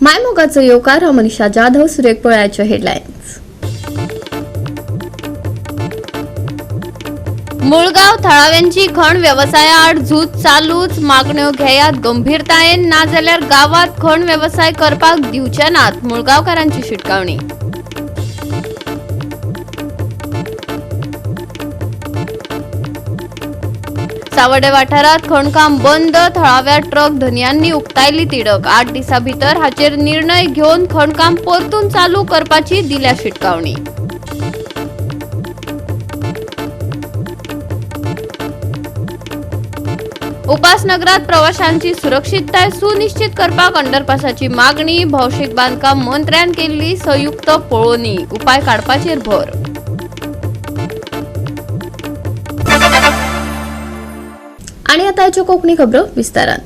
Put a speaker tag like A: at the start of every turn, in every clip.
A: मायमोगाचो येवकार. हांव मनीषा जाधव. सुरेख पळयाच्यो हेडलायन्स.
B: मुळगाव थळाव्यांची खण वेवसायाआड झूज चालूच. मागण्यो घेयात गंभीरतायेन, नाजाल्यार गावात खण वेवसाय करपाक दिवचे नात, मुळगांवकारांची शिटकावणी. सावड्डे वाठारात खणकाम बंद. थळाव्या ट्रक धनयांनी उक्तायली तिडक. 8 दिसां भितर हाचेर निर्णय घेवन खणकाम परतून चालू करपाची दिल्या शिटकावणी. उपासनगरात प्रवाशांची सुरक्षितताय सुनिश्चित करपाक अंडरपासाची मागणी. भौशीक बांदकाम मंत्र्यान केल्ली संयुक्त पळोवणी. उपाय काडपाचेर भर.
A: आणि आता ह्यो कोंकणी खबरो विस्तारान.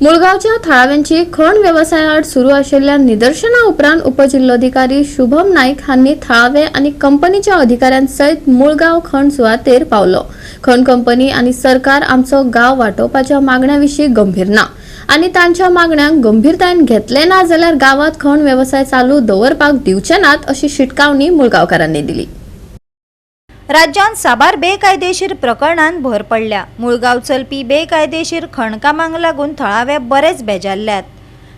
A: मुळगावच्या थळाव्यांची खण वेवसायाआड सुरू आशिल्ल्या निदर्शना उपरांत उपजिल्लोधिकारी शुभम नाईक हांणी थळावे आनी कंपनीच्या अधिकाऱ्यां सयत मुळगांव खण सुवातेर पावलो. खण कंपनी आनी सरकार आमचो गांव वाटोवपाच्या मागण्या विशीं गंभीर ना आनी तांच्या मागण्यांक गंभीरतायेन घेतले ना जाल्यार गांवात खण वेवसाय चालू दवरपाक दिवचे नात, अशी शिटकावणी मुळगांवकारांनी दिली.
C: राज्यांत साबार बेकायदेशीर प्रकरणांत भर पडल्या. मुळगांव चलपी बेकायदेशीर खणकामांक लागून थळावे बरेच बेजारल्यात.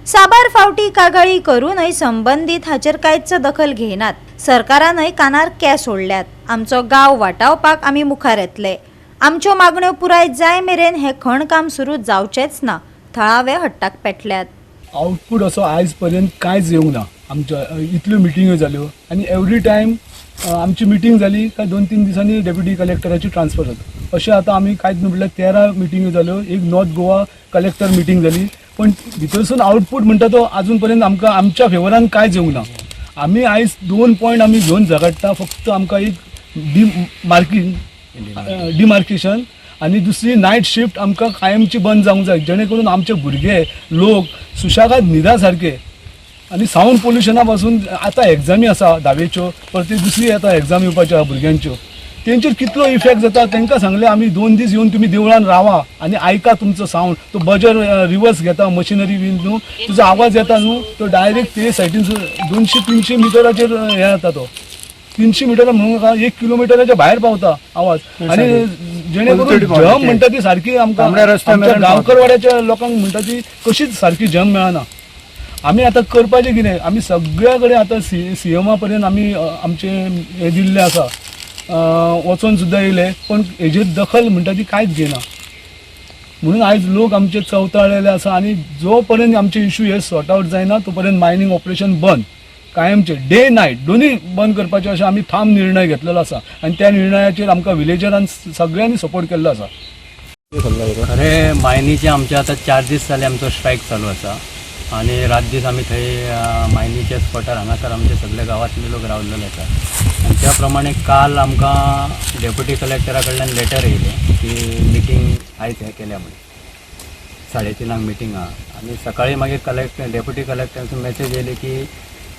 C: साबार फावटी कागाळी करूनय संबंदीत हाचेर कांयच दखल घेयनात. सरकारानय कानार केंस ओडल्यात. आमचो गांव वाटावपाक आमी मुखार येतले. आमच्यो मागण्यो पुराय जाय मेरेन हें खणकाम सुरू जावचेंच ना, थळावे हट्टाक पेटल्यात.
D: आउटपूट असो आयज पर्यंत कांयच येवंक ना. आमच्या इतल्यो मिटिंग्यो जाल्यो आनी एवरी टायम आमची मिटींग जाली काय 2-3 दिसांनी डेप्युटी कलेक्टराची ट्रान्सफर जाता. अशें आतां आमी कांयच न्हू म्हणल्यार 13 मिटिंग्यो जाल्यो. एक नॉर्थ गोवा कलेक्टर मिटींग जाली, पण भितरसून आउटपूट म्हणटा तो आजून पर्यंत आमकां आमच्या फेवरान कांयच येवंक ना. आमी आयज दोन पॉयंट आमी घेवन झगडटा. फक्त आमकां एक डी मार्किंग, डिमार्केशन आनी दुसरी नायट शिफ्ट आमकां कायमची बंद जावंक जाय, जेणे करून आमचे भुरगे लोक सुशेगाद न्हिदा सारके आनी सावंड पोल्युशना पासून. आतां एग्जामी आसा धावेच्यो, परती दुसरी आतां एग्जाम येवपाच्यो आहा भुरग्यांच्यो, तेंचेर कितलो इफेक्ट जाता. तांकां सांगलें आमी, 2 दीस येवन तुमी देवळान रावा आनी आयका तुमचो सावंड. तो बजर रिवर्स घेता मशिनरी बीन न्हू, तुजो आवाज येता न्हू, तो डायरेक्ट ते सायडीन 200-300 मिटराचेर हें जाता. तो 300 मिटर म्हणून नाका, 1 किलोमिटराच्या भायर पावता आवाज आनी जेणे करून झम म्हणटा ती सारकी आमकां
E: तांबड्या रस्त्या
D: आमच्या
E: मेरेन पावता.
D: गांवकरवाड्याच्या लोकांक म्हणटा ती कशीच सारकी झम मेळना. आमी आतां करपाचें कितें? आमी सगळ्या कडेन आतां सी सीएमा पर्यंत आमी आमचें हें दिल्लें आसा, वचोन सुद्दां येयले, पण हेजेर दखल म्हणटा ती कांयच घेयना. म्हणून आयज लोक आमचे चवताळलेले आसा आनी जो पर्यंत आमचे इशू हे सॉर्ट आवट जायना, तो पर्यंत मायनींग ऑपरेशन बंद, कायमचे, डे नायट दोन्ही बंद करपाचे अशें आमी ठाम निर्णय घेतलेलो आसा आनी त्या निर्णयाचेर आमकां विलेजरान सगळ्यांनी सपोर्ट केल्लो आसा.
F: खरें मायनीचे आमचे आतां 4 दीस जाले आमचो स्ट्रायक चालू आसा आनी रात दीस आमी थंय मायनीच्या स्पॉटार हांगासर आमचे सगळे गांवांतले लोक रावलेले आसा. आनी त्या प्रमाणे काल आमकां डेप्युटी कलेक्टरा कडल्यान लेटर येयलें की मिटींग आयज हें केल्या म्हणून, 3:30 मिटींग आहा. आनी सकाळी मागीर कलेक्टर, डेप्युटी कलेक्टराचो मॅसेज येयली की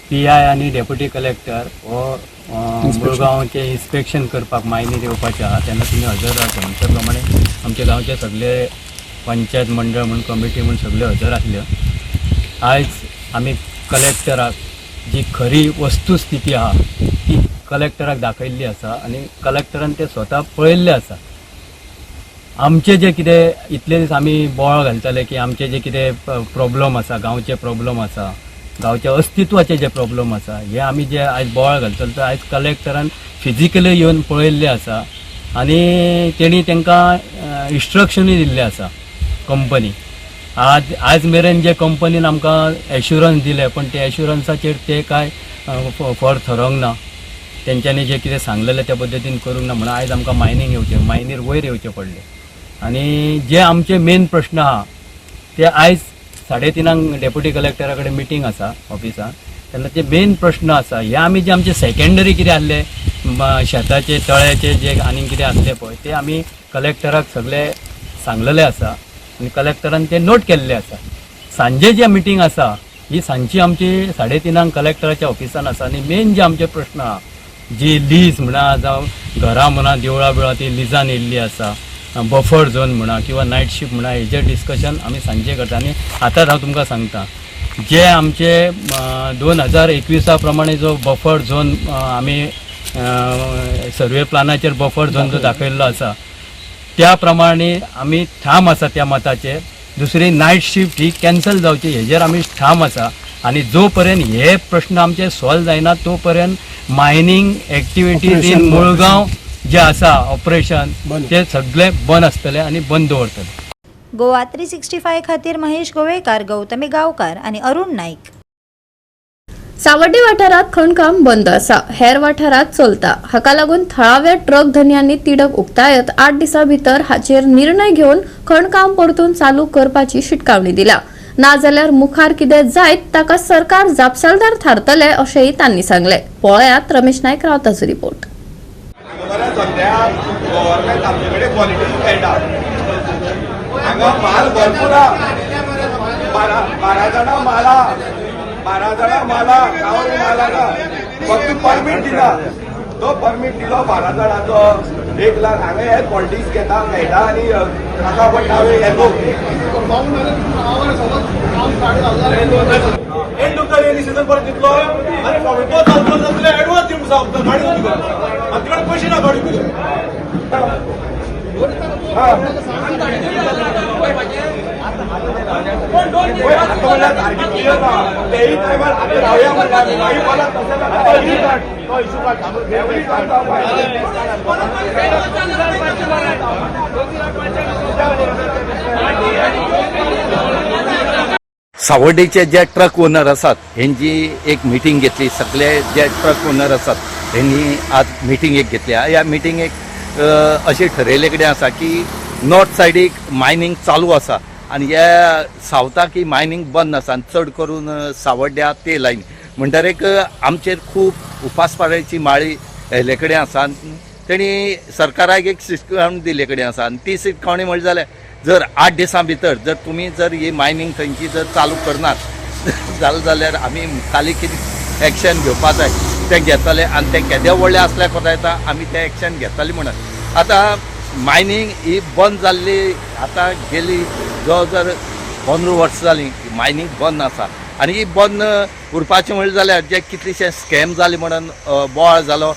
F: पीआय आनी डेप्युटी कलेक्टर हो मुळगांवचें इन्स्पेक्शन करपाक मायनीर येवपाचें आहा, तेन्ना तुमी हजर रावचें म्हणून. त्या प्रमाणे आमच्या गांवचे सगळे पंचायत मंडळ म्हूण, कमिटी म्हूण सगळे हजर आसल्यो. आयज आमी कलेक्टराक जी खरी वस्तुस्थिती आहा ती कलेक्टराक दाखयल्ली आसा आनी कलेक्टरान ते स्वता पळयल्लें आसा. आमचे जे कितें इतले दीस आमी बोवाळ घालताले की आमचे जे कितें प्रॉब्लम आसा, गांवचे प्रॉब्लम आसा, गांवच्या अस्तित्वाचे जे प्रॉब्लम आसा, हे आमी जे आयज बोवाळ घालतले, तो आयज कलेक्टरान फिजिकली येवन पळयल्लें आसा आनी तेणी तांकां इन्स्ट्रक्शनूय दिल्लें आसा. कंपनी आज आज मेरेन जे कंपनीन आमकां एश्युरन्स दिले, पण ते एश्युरन्साचेर ते कांय फर थरोंक ना. तेंच्यांनी जें कितें सांगलेलें त्या पद्दतीन करूंक ना, म्हणून आयज आमकां मायनींग येवचें, मायनीर वयर येवचें पडलें. आनी जे आमचे मेन प्रश्न आहा ते आयज 3:30 डेप्युटी कलेक्टरा कडेन मिटींग आसा ऑफिसान, तेन्ना ते मेन प्रश्न आसा हे आमी जे आमचे सेकेंडरी कितें आसले, शेताचे तळ्याचे जे आनीक कितें आसले पळय, ते आमी कलेक्टराक सगळे सांगलेले आसा आनी कलेक्टरान ते नोट केल्ले आसा. सांजे जे मिटींग आसा ही सांजची आमची 3:30 कलेक्टराच्या ऑफिसान आसा आनी मेन जे आमचे प्रश्न आहा, जी लीज म्हणा जावं घरां म्हणा, देवळां बिळां ती लिजान येयल्ली आसा, बफर झोन म्हणा किंवा नायट शिफ्ट म्हणा, हेजेर डिस्कशन आमी सांजे करता. आनी आतांच हांव तुमकां सांगता, जे आमचे 2021 प्रमाणे जो बफर झोन आमी सर्वे प्लानाचेर बफर झोन जो दाखयल्लो आसा त्या प्रमाणे आमी ठाम आसा त्या मताचेर. दुसरी नायट शिफ्ट ही कॅन्सल जावची हेजेर आमी ठाम आसा आनी जो पर्यंत हे प्रश्न आमचे सॉल्व जायना तो पर्यंत मायनींग एक्टिविटीज इन मुळगांव जे आसा ऑपरेशन ते सगळे बंद आसतले आनी बंद दवरतले.
C: गोवा 365 खातीर महेश गोवेकार, गौतमी गांवकार आनी अरुण नाईक.
A: सावड्डे वाठारात खणकाम बंद आसा, हेर वाठारात चलता. हाका लागून थळाव्या ट्रक धनयांनी तिडक उक्तायत 8 दिसां भितर हाचेर निर्णय घेवन खणकाम परतून चालू करपाची शिटकावणी दिल्या. नाजाल्यार मुखार कितें जायत ताका सरकार जापसालदार थारतले अशेंय तांणी सांगलें. पळयात रमेश नायक रावताचो रिपोर्ट.
E: बरें, सद्या गव्हर्मेंट आमचे कडेन पॉलिटिक्स खेळटा. हांगा माल भरपूर आहा. 12 जाणां माला, 12 जाणां माला गांव माल हांगा फक्त परमीट दिना. तो परमीट दिलो 12 जाणांचो 1 लाख. हांगा हे पॉलिटिक्स घेता खेळटा आनी ट्रका पडटा हे लोक.
G: End of the rainy season परत दितलो आनी तो चालतो जाल्यार एडवान्स दिवंक जाय गाडी तुका आनी तिकडे पयशे ना गाडी पयशे.
E: पळय, आतां म्हणल्यार सारकें क्लियर ना. तेय टायमार आमी रावया म्हणल्यार मागीर परत तशें जाता. तो इशू काड एवरी टायम.
H: सावर्डेचे जे ट्रक ओनर आसात हेंची एक मिटींग घेतली. सगळे जे ट्रक ओनर आसात हेंनी आज मिटींग एक घेतली. ह्या मिटिंगेक अशें ठरयल्ले कडेन आसा की नॉर्थ सायडीक मायनींग चालू आसा आनी ह्या सावथाक ही मायनींग बंद आसा आनी चड करून सावड्ड्या ते लायन म्हणटर एक आमचेर खूब उपासपाराची माळी येयल्ले कडेन आसा. आनी तेणी सरकाराक एक शिटकावणी दिल्ले कडेन आसा आनी ती शिटकावणी म्हणल्यार जाल्यार जर 8 दिसां भितर जर तुमी जर ही मायनींग थंयची जर चालू करनात जालें जाल्यार आमी मुखाली कितें एक्शन घेवपा जाय तें घेतले आनी तें केदें व्हडलें आसल्यार कोता येता आमी तें एक्शन घेतले म्हणून. आतां मायनींग ही बंद जाल्ली आतां गेली जवळ जवळ 15 वर्सां जालीं मायनींग बंद आसा आनी ही बंद उरपाचें म्हणलें जाल्यार जे कितलेशे स्कॅम जाले म्हणून बोवाळ जालो.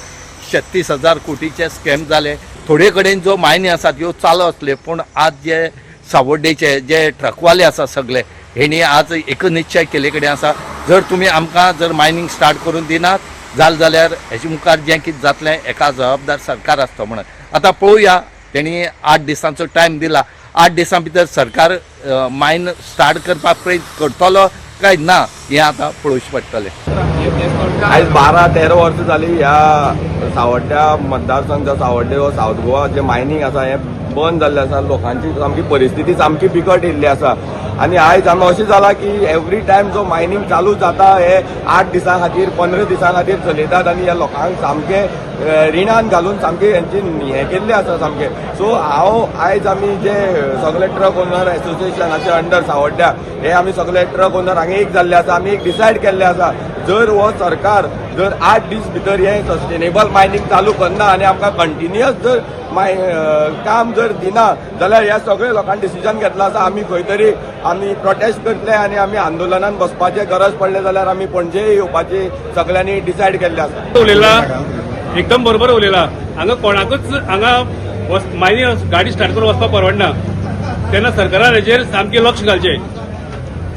H: 36,000 कोटीचे स्कॅम जाले. थोडे कडेन जो मायनी आसात ह्यो चालू आसल्यो, पूण आज जे सावड्डेचे जे ट्रकवाले आसा सगळे हेणी आज एक निश्चय केल्ले कडेन आसा, जर तुमी आमकां जर मायनींग स्टार्ट करून दिनात जालें जाल्यार हेजे मुखार जें कितें जातलें एका जबाबदार सरकार आसता म्हणून. आतां पळोवया, तेणी 8 दिसांचो टायम दिला. 8 दिसां भितर सरकार मायन स्टार्ट करपाक प्रयत्न करतलो काय ना हें आतां पळोवचें पडटलें.
E: आयज 12-13 वर्सां जाली ह्या सावड्ड्या मतदारसंघ, सावड्डे हो सावथ गोवा जे मायनींग आसा हें बंद जाल्लें आसा. लोकांची सामकी परिस्थिती सामकी बिकट येयल्ली आसा आनी आयज हांगा अशें जालां की एवरी टायम जो मायनींग चालू जाता हे 8 दिसां खातीर, 15 दिसां खातीर चलयतात आनी ह्या लोकांक सामकें रिणान घालून सामकें हेंची हें केल्लें आसा सामकें. सो हांव आयज आमी जे सगळे ट्रक ओनर एसोसिएशनाचे अंडर सावड्ड्या हे आमी सगळे ट्रक ओनर हांगा एक जाल्ले आसा. आमी एक डिसायड केल्लें आसा, जर हो सरकार जर 8 दीस भितर हे सस्टेनेबल मायनींग चालू करना आनी आमकां कंटिन्युअस जर काम जर दिना जाल्यार ह्या सगळे लोकांनी डिसिजन घेतला आसा, आमी खंय तरी आमी प्रोटेस्ट करतले आनी आमी आंदोलनान बसपाचें गरज पडलें जाल्यार आमी पणजे येवपाची सगळ्यांनी डिसायड केल्लें आसा.
I: उलयला, एकदम बरोबर उलयला. हांगा कोणाकूच हांगा मायनींग गाडी स्टार्ट करून वचपाक परवडना. तेन्ना सरकारान हेजेर सामकें लक्ष घालचें.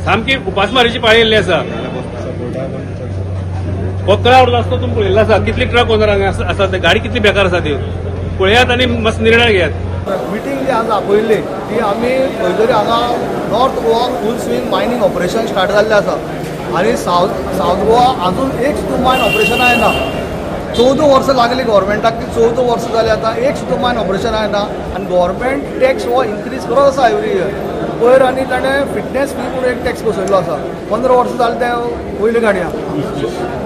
I: सामकी उपासमारीची पाळी येयल्ली आसा. हो क्रावड आसतो तुमी पळयल्लो आसा, कितली ट्रक ओनर हांगा आसा ते, गाडी कितली बेकार आसा ती पळयात आनी मातसो निर्णय घेयात.
J: मिटींग जी आज आपयल्ली ती आमी खंय तरी हांगा North Goa full swing mining operation start जाल्लें आसा आनी सावथ गोवा अजून एक सुद्दां मायन ऑपरेशन येना. 14 वर्सां लागली गव्हर्मेंटाक की 14 वर्सां जालीं आतां एक सुद्दां मायन ऑपरेशन येना आनी गव्हर्मेंट टॅक्स हो इन्क्रीज करत आसा एवरी इयर. पयर आनी ताणें फिटनेस फी म्हणून एक टॅक्स बसयल्लो आसा. 15 वर्सां जालीं ते वयले गाडयांक,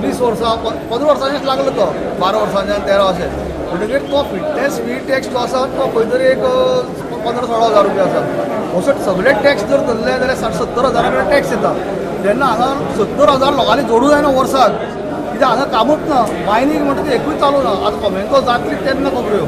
J: 20 वर्सां, 15 वर्सांचेच लागलो तो, 12 वर्सांच्यान 13 अशें. म्हणटकीर तो फिटनेस फी टॅक्स जो आसा तो खंय तरी एक 15-16 हजार रुपया आसा. असो सगळे टॅक्स जर धरले जाल्यार 60-70 हजारा कडेन टॅक्स येता. तेन्ना हांगा 70 हजार लोकांनी जोडूं जायना वर्साक, कित्याक हांगा कामूच ना. मायनींग म्हणटा ते एकूय चालू ना. आतां कोमेंको जातली तेन्ना खबऱ्यो.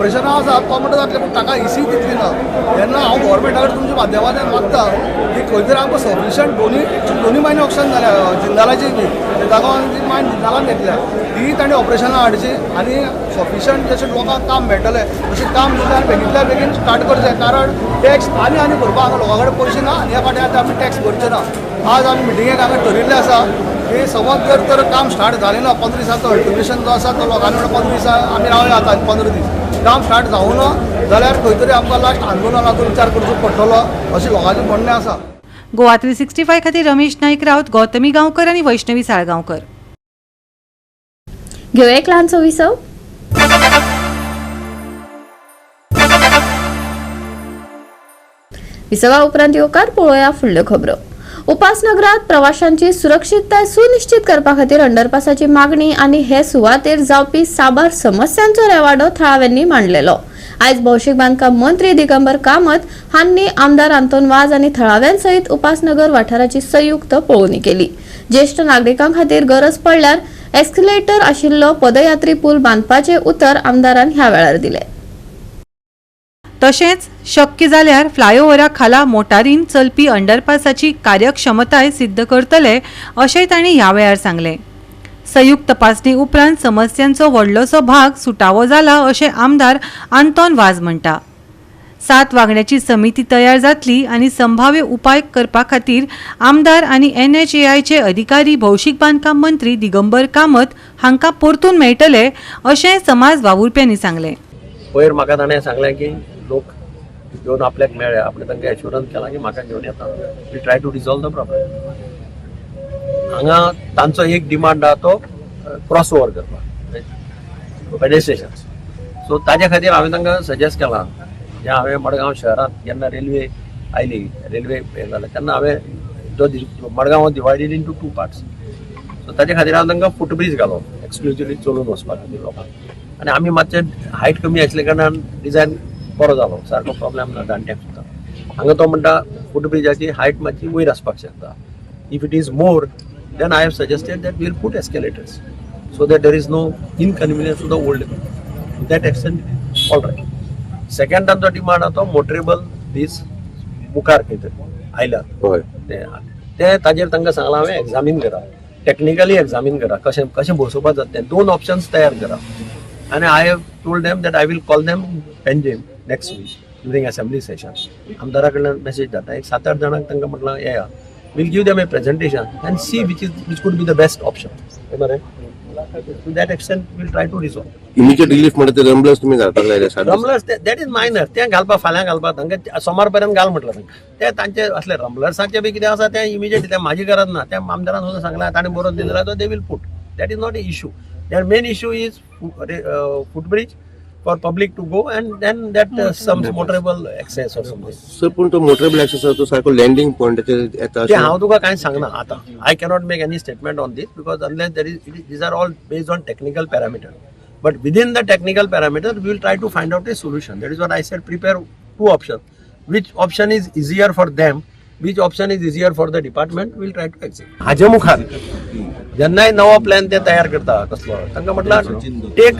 J: ऑपरेशनां आसा तो म्हणटा जातलें, पूण ताका इसी तितली ना. तेन्ना हांव गोवोरमेंटा कडेन तुमच्या माध्यमांतल्यान मागता की खंय तरी आमकां सफिशंट दोनी दोनी मायनी ऑप्शन जाल्या, जिंदालाची बी बेतागांवान जी मायन जिंदालान घेतल्या ती तांणी ऑपरेशनां हाडची आनी सफिशंट जशें लोकांक काम मेळटलें तशें काम दिवचें आनी बेगींतल्या बेगीन स्टार्ट करचें, कारण टॅक्स आनी आनी भरपाक हांगा लोकां कडेन पयशे ना आनी ह्या फाटी आतां आमी टॅक्स भरचे ना. आज आमी मिटिंगेक हांगा ठरिल्लें आसा की समज जर तर काम स्टार्ट जालें ना 15 दिसांचो अल्टिमेशन जो आसा तो लोकांनी म्हणल्यार 15 दिसां आमी रावया आतां 15 दीस काम स्टार्ट जावं ना जाल्यार खंय तरी आमकां लास्ट आंदोलनाचो विचार करचो पडटलो अशें लोकांचें म्हणणें आसा.
K: गोवा 365 खातीर रमेश नाईक राऊत, गौतमी गांवकर आनी वैष्णवी साळगांवकर.
A: घेवया एक ल्हानसो विसव. विसवा उपरांत येवकार पळोवया फुडल्यो खबरो. उपासनगरात प्रवाशांची सुरक्षितताय सुनिश्चित करपा खातीर अंडरपासाची मागणी आनी हे सुवातेर जावपी साबार समस्यांचो रेवाडो थळाव्यांनी मांडलेलो. आयज भौशीक बांदकाम मंत्री दिगंबर कामत हांणी आमदार आंतोन वाज आनी थळाव्यांसयत उपासनगर वाठाराची संयुक्त पळोवणी केली. ज्येष्ठ नागरिकां खातीर गरज पडल्यार एस्केलेटर आशिल्लो पदयात्री पूल बांदपाचे उतर आमदारान ह्या वेळार दिले.
K: तशेंच शक्य जाल्यार फ्लायओव्हरा खाला मोटारीन चलपी अंडरपासाची कार्यक्षमताय सिद्ध करतले अशेंय तांणी ह्या वेळार सांगलें. संयुक्त तपासणी उपरांत समस्यांचो व्हडलोसो भाग सुटावो जाला अशें आमदार आंतोन वाज म्हणटा. 7 वांगड्याची समिती तयार जातली आनी संभाव्य उपाय करपा खातीर आमदार आनी NHAIचे अधिकारी भौशीक बांदकाम मंत्री दिगंबर कामत हांकां परतून मेळटले अशें समाज वावुरप्यांनी सांगलें.
L: पयर म्हाका ताणें सांगलें की लोक येवन आपल्याक मेळ्ळे, आपणें तांकां एश्युरन्स केलां की म्हाका घेवन येता, we try to resolve the problem. हांगा तांचो एक डिमांड आहा तो क्रॉस ओवर करपाक पेडेस्ट्रेशन्स. सो ताज्या खातीर हांवें तांकां सजेस्ट केलां, जें हांवें मडगांव शहरांत जेन्ना रेल्वे आयली, रेल्वे हें जालें तेन्ना हांवें जो Madgaon divided into 2 parts, so ताज्या खातीर हांवें तांकां फुटब्रीज घालो एक्सक्लुजिवली चलून वचपा खातीर लोकांक. आनी आमी मातशें हायट कमी आसले कारणान डिजायन बरो जालो, सारको प्रॉब्लेम ना जाणट्यांक सुद्दां. हांगा तो म्हणटा फुटब्रिजाची हायट मातशी वयर आसपाक शकता. If it is more then I have suggested that we'll put escalators so that there is no inconvenience to the old people. To that extent all right. Second तांचो डिमांड आहा तो मोटरेबल दीस मुखार खंय तरी आयल्यात ते ताजेर तांकां सांगलां हांवें एग्जामीन करा, टॅक्निकली एग्जामीन करा कशें कशें बसोवपाक जाता तें, 2 ऑप्शन्स तयार करा. आनी I have told them that I will call them Panjim next week during assembly session. आमदारा कडल्यान मॅसेज धाडटा, एक 7-8 जाणांक तांकां म्हटलां येया, we'll give them a presentation and see which could be the best option. बरें, to that extent we'll try to resolve.
M: Immediate relief म्हणटा ते rumblers तुमी घालपाक लायले.
L: रंबलर्स that is minor, ते घालपाक फाल्यां घालपाक तांकां सोमार पर्यंत घाल म्हटलां तांकां. ते तांचे असले रंबलर्सांचे बी कितें आसा तें इमिजिएट, तें म्हाजी गरज ना, तें आमदारान सुद्दां सांगलां, ताणें बरोवन दिलें जाल्यार they will put. That is not a issue. Their main issue is footbridge for public to go and then that some motorable access or something.
M: Sir पूण तो मोटरेबल एक्सेस आसा तो सारको लँडींग पॉयंटाचेर येता.
L: ते हांव तुका कांयच सांगना आतां. I cannot make any statement on this because unless there is, these are all based on technical parameter. But within the technical parameter we will try to find out a solution. That is what I said, prepare 2 option. Which option is easier for them, which option is easier for the department, will try to execute. हाजे मुखार जेन्नाय नवो plan ते तयार करता कसलो, तांकां म्हटल्यार take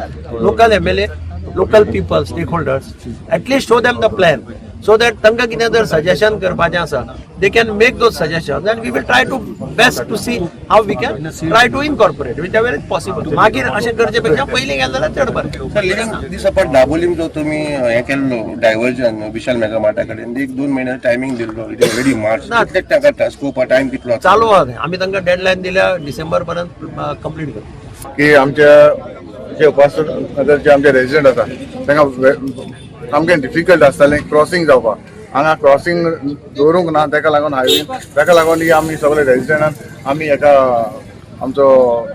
L: local MLA, local people, stakeholders, at least show them the plan so that तांकां कितें जर सजेशन करपाचें आसा they can make those suggestions and we will try to best to see how we can try to incorporate whichever is possible. मागीर अशें करचे पेक्षा पयलीं गेलें जाल्यार चड बरें.
M: सर लिव्हिंग दीस अपार्ट दाबोलीम जो तुमी हें केल्लो डायवर्जन विशाल मेगा मार्टा कडेन 1-2 म्हयन्याचो टायमींग दिल्लो, it is already मार्च, कितले तांकां स्कोप टायम कितलो
L: चालू आहा? आमी तांकां डेडलायन दिल्या डिसेंबर पर्यंत कंप्लीट करता.
N: की आमच्या जे उपासनगर जे आमचे रेजिडंट आसा तांकां सामकें डिफिकल्ट आसतालें क्रॉसिंग जावपाक. हांगा क्रॉसिंग दवरूंक ना, ताका लागून हायवे, ताका लागून ही आमी सगळे रेजिडंटान आमी एका आमचो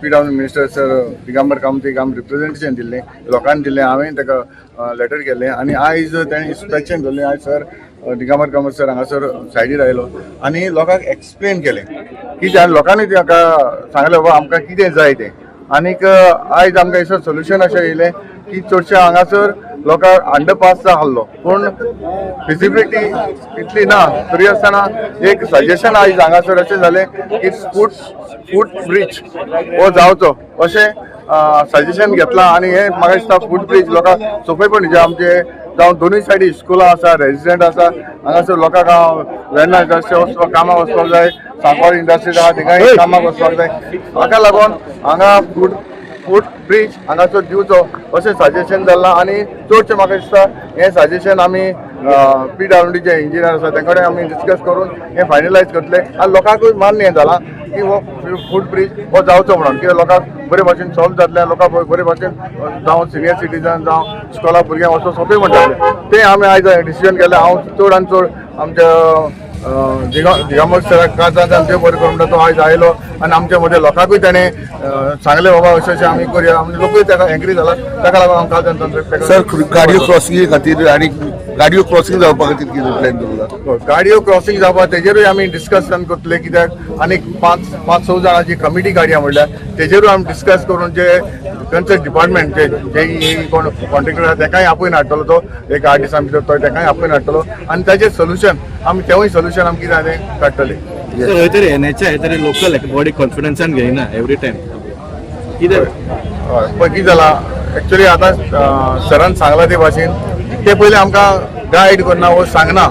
N: PW minister sir Digambar कामतीक आमी रिप्रेझेंटेशन दिल्लें, लोकांनी दिल्लें, हांवें ताका लेटर केल्लें आनी आयज तेणें इन्स्पेक्शन केल्लें. आयज सर दिगंबर कामत सर हांगासर सायडीर आयलो आनी लोकांक एक्सप्लेन केलें की लोकांनी ताका सांगलें बाबा आमकां कितें जाय तें. आनीक आयज आमकां हेसर सोल्युशन अशें येयलें की चडशें हांगासर लोकांक अंडरपास आहलो पूण फिजिबिलिटी तितली ना, तरी आसतना एक सजेशन आयज हांगासर अशें जालें की फूट ब्रिज हो जावचो अशें सजेशन घेतलां आनी हें म्हाका दिसता फूट ब्रीज लोकांक सोंपेपणी जे आमचे जावं दोनूय सायडी स्कुलां आसा, रेजिडंट आसा, हांगासर लोकांक वेर्णा इंडस्ट्री वचपाक कामाक वचपाक जाय, सांकवाळ इंडस्ट्री आहा थिंगाय कामाक वचपाक जाय. हाका लागून हांगा फूट ब्रीज हांगासर दिवचो अशें सजेशन जालां आनी चडशें म्हाका दिसता हें सजेशन आमी PWD engineer आसा तें कडेन आमी डिस्कस करून हें फायनलायज करतले आनी लोकांकूय मान्य जालां की हो फूट ब्रीज हो जावचो म्हणून, कित्याक लोकांक बरे भाशेन सॉल्व जातलें, लोकांक बरे भाशेन जावं सिनियर सिटीजन जावं स्कॉला भुरग्यांक वचून सोंपें म्हणटालें. तें आमी आयज डिसिजन केलें. हांव चड आनी चड आमच्या दिगंबर सराक काजान देव बरें करूं म्हणटा, तो आयज आयलो आनी आमच्या मदें लोकांकूय ताणें सांगलें बाबा अशें अशें आमी करुया, आनी लोकूय ताका एग्री जाला, ताका लागून हांव काजान.
M: सर, गाडयो क्रॉसिंगे खातीर आनी गाडयो क्रॉसिंग जावपा खातीर कितें प्लॅन दवरला?
N: गाडयो क्रॉसिंग जावपा तेजेरूय आमी डिस्कशन करतले, कित्याक आनी 5-6 जाणांची कमिटी काडया म्हणल्यार तेजेरूय आमी डिस्कस करून जे कन्सर्न डिपार्टमेंट जे कोण कॉन्ट्रेक्टर आसा तेकाय आपोवन हाडटलो, तो एक 8 दिसां भितर तो तेकाय आपोवन हाडटलो आनी ताजेर सोल्युशन आमी तेवूय सोल्युशन आमी कितें तें काडटले.
O: हय तरी एनएचआय तरी लोकल बॉडी कॉन्फिडन्सान घेयना एवरी टायम कितें?
N: हय, पळय कितें जालां एक्चुअली आतां सरान सांगलां ते भाशेन ते पयलीं आमकां गायड करना वो सांगना.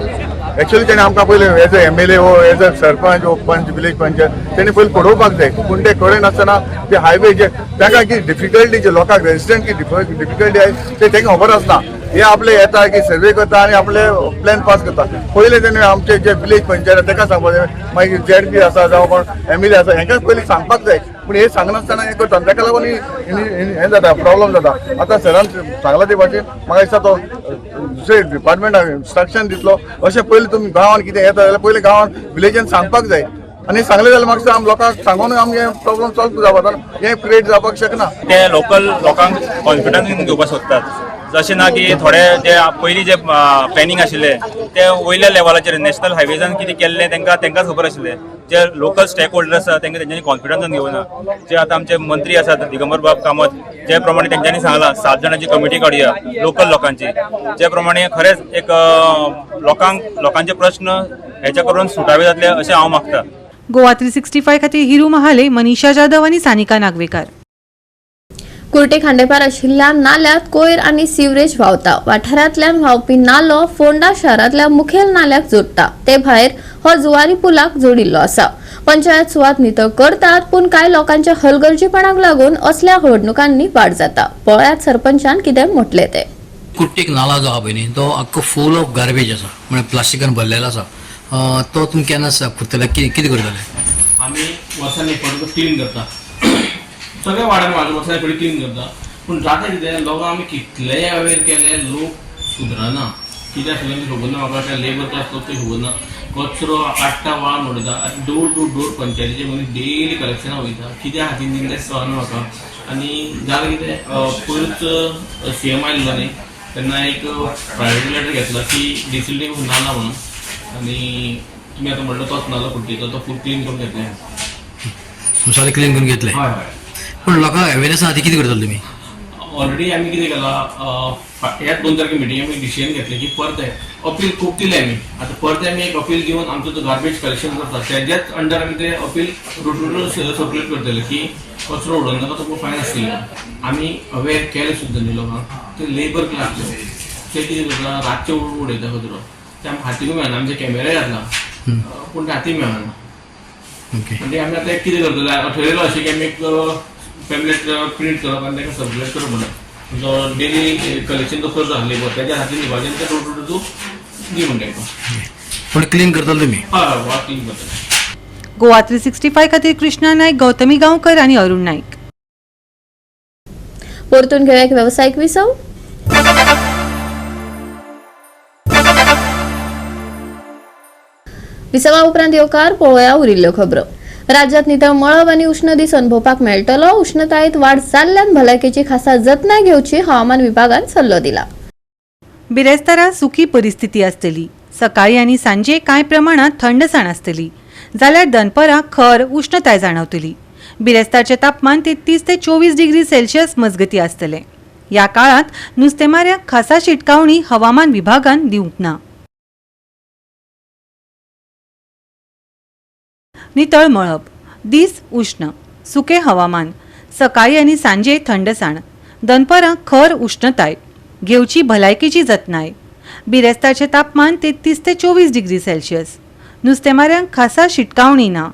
N: एक्चुअली तेणें आमकां पयलीं एज अ MLA वो एज अ सरपंच वो पंच विलेज पंचायत तेणें पयलीं पळोवपाक जाय, पूण ते कळनासतना ते हायवे जे ताका कितें डिफिकल्टी जे लोकांक रेजिडंट कितें डिफिकल्टी आसा ते तांकां खबर आसना. हे आपले येता की सर्वे करता आनी आपले प्लॅन पास करता. पयलें तेणें आमचे जे विलेज पंचायत आसा ताका सांगपाक जाय, मागीर ZP आसा जावं कोण MLA आसा हेंकां पयलीं सांगपाक जाय, पूण हे सांगनासतना हें करता ताका लागून हें जाता, प्रॉब्लम जाता. आतां सरान सांगलां ते भाशेन म्हाका दिसता तो दुसरे डिपार्टमेंटाक इन्स्ट्रक्शन दितलो अशें पयलीं तुमी गांवान कितें येता जाल्यार पयलीं गांवान विलेजान सांगपाक जाय आनी सांगलें जाल्यार म्हाका आम लोकांक सांगून आमी हें प्रॉब्लम सॉल्व जावपा, हें क्रिएट जावपाक शकना.
P: ते लोकल लोकांक कॉन्फिडन्स घेवपाक सोदतात, जशें ना की थोडे जे पयलीं जे प्लॅनिंग आशिल्ले ते वयल्या लेवलाचेर नॅशनल हायवेजान कितें केल्लें तांकां तांकांच खबर आशिल्लें. जे लोकल स्टेक होल्डर आसा तांकां तेंच्यांनी कॉन्फिडन्सान घेवना. जे आतां आमचे मंत्री आसात दिगंबर बाब कामत, जे प्रमाणे तेंच्यांनी सांगलां 7 जाणांची कमिटी काडुया लोकल लोकांची, जे प्रमाणे खरेंच एक लोकांक लोकांचे प्रश्न हेच्या करून सुटावे जातले अशें हांव मागता.
K: गोवा 365 खातीर हिरू महाले, मनीषा जाधव आनी सानिका नागवेकार.
A: कुर्टी खांडेपार आशिल्ल्या नाल्यात कोयर आनी सिवरेज व्हांवता. वाठारांतल्यान व्हांवपी नालो फोंडा शारांतल्या मुखेल नाल्याक जोडटा. ते भायर हो जुवारी पुलाक जोडिल्लो आसा. पंचायत सुवात नितळ करतात, पूण कांय लोकांच्या हलगर्जीपणाक लागून असल्या घडणुकांनी वाड जाता. पळयात सरपंचान कितें म्हटलें तें.
Q: कुट्टीक नाला जो आहा पळय न्ही तो आख्खो फूल ऑफ गार्बेज आसा, म्हळ्यार प्लास्टिकान भरलेलो आसा. तो तुमी केन्ना साफ करतले, कितें करतले?
R: आमी वर्सान एक फावट क्लीन करता, सगळ्या वाड्यान म्हाज्या वर्सान एक फावटी क्लीन करता. पूण जाता कितें, लोकांक आमी कितलेय अवेर केले लोक सुदरना. कित्याक सुदरना तें खबर ना म्हाका, त्या लेबर क्लास लोक ते खबर ना. कचरो काडटा वाळून उडयता. आनी डोर टू डोर पंचायतीचे मनीस डेली कलेक्शनाक वयता, कित्या खातीर न्ही तें कळना म्हाका. आनी जालें कितें, पयरूच CM आयिल्लो न्ही तेन्ना एक प्रायोरिटी लेटर घेतला की डिसिल्टींग नाला म्हणून, आनी तुमी आतां म्हणलो तोच नालो कुर्टीचो तो फूल क्लीन करून घेतले.
Q: सगळें क्लीन करून घेतले?
R: हय हय.
Q: पूण लोकांक अवेरनेस आहा ती कितें करतले तुमी?
R: ऑलरेडी आमी कितें केलां, ह्याच 2 तारखे मिटिंग आमी डिसिजन घेतलें की परते अपील खूब दिलें आमी. आतां परते आमी एक अपील घेवन आमचो जो गार्बेज कलेक्शन करता तेज्याच अंडर आमी ते अपील रोटू सर्कुलेट करतले की कचरो उडोवन नाका, तो फायन आसतली. आमी अवेर केले सुद्दां न्ही लोकांक, ते लेबर क्लास ते कितें करता, रातचे उडयता कचरो, ते आमकां हातीकूय मेळना. आमचे कॅमेरा घातला पूण ते हाती मेळना. म्हणजे आमी आतां एक कितें करतले, ठरयलो अशें की आमी एक पॅम्पलेट प्रिंट करप आनी ताका सर्कुलेट करप म्हणून जो डेली कलेक्शन जो करता लेबर तेज्या हातीन दिवपाचें आनी ते डोर टू डोर दी म्हणटा तांकां.
Q: पूण क्लीन करतले तुमी?
R: हय हय, वाट क्लीन करतले.
K: गोवा 365 खातीर कृष्णा नायक, गौतमी गांवकर आनी अरुण नायक.
A: परतून घेवया एक वेवसायीक विसव. विसवा उपरांत येवकार पळोवया उरिल्ल्यो खबरो. राज्यात नितळ मळब आनी उश्ण दीस अनुभवपाक मेळटलो. उष्णतायेत वाड जाल्ल्यान भलायकेची खासा जतनाय घेवची हवामान विभागान सल्लो दिला.
K: बिरेस्तारा सुकी परिस्थिती आसतली. सकाळी आनी सांजे कांय प्रमाणात थंडसाण आसतली, जाल्यार दनपरां खर उष्णताय जाणवतली. बिरेस्तारचें तापमान 33 ते 24 डिग्री सेल्सियस मजगती आसतलें. ह्या काळांत नुस्तेमाऱ्यांक खासा शिटकावणी हवामान विभागान दिवंक ना. नितळ मळब, दीस उष्ण, सुकें हवामान. सकाळी आनी सांजे थंडसाण, दनपरां खर उश्णताय. घेवची भलायकेची जतनाय. बिरेस्ताचें तापमान 33 ते 24 डिग्री सेल्सियस. नुस्तेमाऱ्यांक खासा शिटकावणी ना.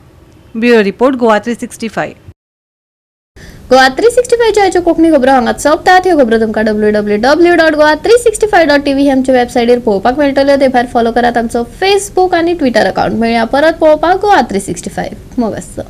K: Bureau report, Goa 365.
A: Goa 365च्या ह्यो कोंकणी खबरो हांगाच सोंपतात. ह्यो खबरो तुमकां www.goa365.tv ही आमच्या वेबसायटीर पळोवपाक मेळटल्यो. ते भायर फॉलो करात आमचो फेसबूक आनी ट्विटर अकाउंट. मेळया परत पळोवपाक गोवा 365. मोग आसचो.